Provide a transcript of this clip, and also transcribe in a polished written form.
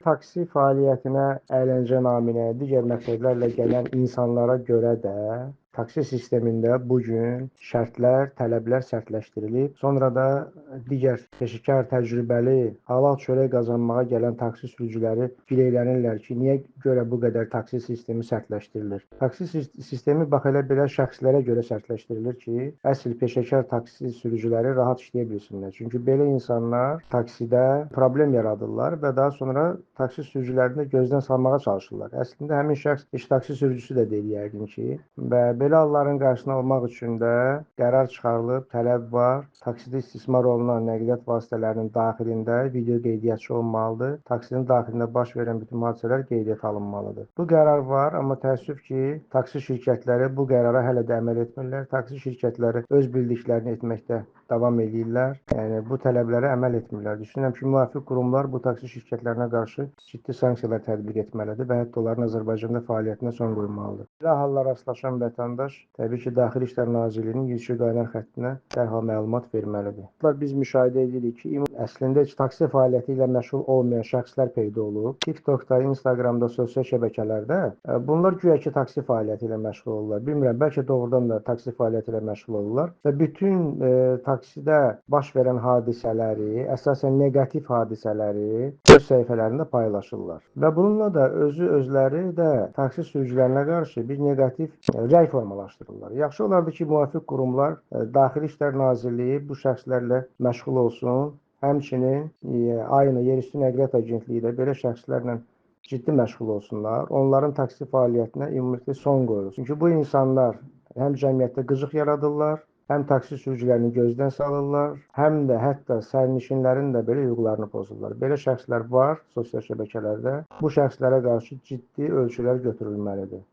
Taksi fəaliyyətinə əyləncə naminə, digər məqsədlərlə gələn insanlara görə də taksi sistemində bu gün şərtlər, tələblər sərtləşdirilib. Sonra da digər peşəkar, təcrübəli, halal çörək qazanmağa gələn taksi sürücüləri gileylənirlər ki, niyə görə bu qədər taksi sistemi sərtləşdirilir? Taksi sistemi bax elə belə şəxslərə görə sərtləşdirilir ki, əsl peşəkar taksi sürücüləri rahat işləyə bilsinlər. Çünki belə insanlar taksidə problem yaradırlar və daha sonra taksi sürücülərini gözdən salmağa çalışırlar. Əslində həmin şəxs heç taksi sürücüsü də deyil yəqin ki və belə halların qarşısını almaq üçün də qərar çıxarılıb, tələb var. Taksidə istismar olunan nəqliyyat vasitələrinin daxilində video qeydiyyatçı olmalıdır. Taksinin daxilində baş verən bütün hadisələr qeydiyyata alınmalıdır. Bu qərar var, amma təəssüf ki, taksi şirkətləri bu qərara hələ də əməl etmirlər. Taksi şirkətləri öz bildiklərini etməkdə davam eləyirlər. Yəni bu tələblərə əməl etmirlər. Düşünürəm ki, müvafiq qurumlar bu taksi şirkətlərinə qarşı ciddi sanksiyalar tətbiq etməlidir və hətta onların Azərbaycanda fəaliyyətinə son qoymalıdır. Belə hallara rastlaşan vətəndaş təbii ki, Daxili İşlər Nazirliyinin 102 qaynar xəttinə dərhal məlumat verməlidir. Biz müşahidə edirik ki, əslində heç taksi fəaliyyəti ilə məşğul olmayan şəxslər peyda olub. TikTokda, Instagramda, sosial şəbəkələrdə bunlar güya ki, taksi fəaliyyəti ilə məşğul olurlar. Bilmirəm, bəlkə doğrudan da taksi fəaliyyəti ilə məşğul olurlar və bütün taksidə baş verən hadisələri, əsasən neqativ hadisələri öz səhifələrində paylaşırlar. Və bununla da özləri də taksi sürücülərinə qarşı bir neqativ rəy formalaşdırırlar. Yaxşı olardı ki, müvafiq qurumlar, Daxili İşlər Nazirliyi bu şəxslərlə məşğul olsun. Həmçinin aynı Yerüstü Nəqliyyat Agentliyi də belə şəxslərlə ciddi məşğul olsunlar. Onların taksi fəaliyyətinə ümumiyyətlə son qoyulsun. Çünki bu insanlar həm cəmiyyətdə qıcıq yaradırlar, həm taksi sürücülərini gözdən salırlar, həm də hətta sərnişinlərin də belə hüquqlarını pozurlar. Belə şəxslər var sosial şəbəkələrdə. Bu şəxslərə qarşı ciddi ölçülər götürülməlidir.